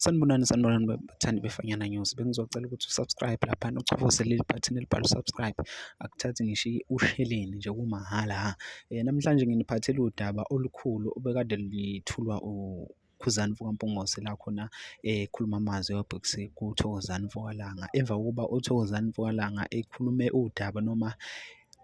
Sanibonani, sanibonani bathandi beFanyana News. Bengizocela ukuthi u-subscribe laphana, uchofoze leli button elibhalwe subscribe. Akuthathi ngisho usheleni nje, kumahhala ha. Namhlanje nginiphathele udaba olukhulu obekade lithulwa uKhuzani mfokaMpungose, la khona ekhuluma amazwi ewabhekise kuThokozani Mfokalanga emva kokuba uThokozani Mfokalanga ekhulume udaba, noma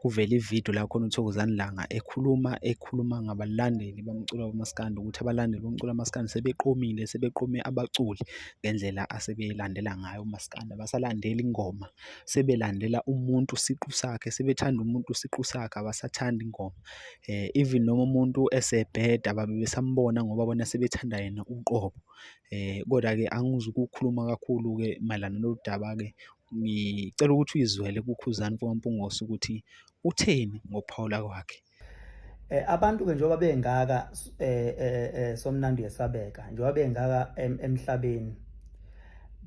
kuvele ividiyo la khona uThokozani Langa ekhuluma, ekhuluma ngabalandeli bomculo kamaskandi, ukuthi abalandeli bomculo kamaskandi sebeqomile, sebeqome abaculi ngendlela asebelandela ngayo umaskandi. Abasalandeli ingoma, sebelandela umuntu siqu sakhe, sebethanda umuntu siqu sakhe, abasathandi ingoma. Even noma umuntu esebheda ababe besambona ngoba bona sebethanda yena uqobo. Kodwa-ke angizukukhuluma kakhulu-ke mayelana nalolu daba-ke, ngicela ukuthi uyizwele kuKhuzani mfokaMpungose ukuthi utheni ngokuphawula kwakhe. Abantu-ke njengoba bengaka somnandi yesabeka, njengoba bengaka emhlabeni,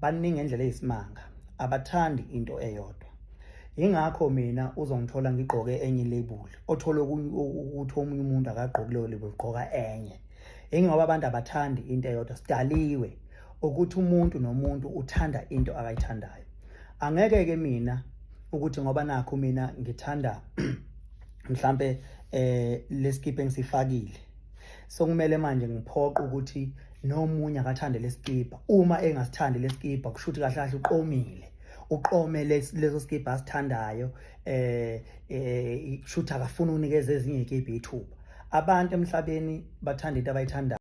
baningi ngendlela eyisimanga, abathandi into eyodwa. Yingakho mina uzongithola ngigqoke enye ilebuli, othole ukuthi omunye umuntu akagqoki leyo label, ugqoka enye. Yingoba abantu abathandi into eyodwa, sidaliwe ukuthi umuntu nomuntu uthanda into akayithandayo. Angeke-ke mina ukuthi ngoba nakho mina ngithanda mhlambe leskipa engisifakile, so kumele manje ngiphoqe ukuthi nomunye akathande leskipa. Uma engasithandi leskipa, kusho ukuthi kahle kahle uqomile, uqome leso skipa asithandayo, kusho ukuthi akafuni ukunikeza ezinye izikipa ithuba. Abantu emhlabeni bathanda into abayithandayo.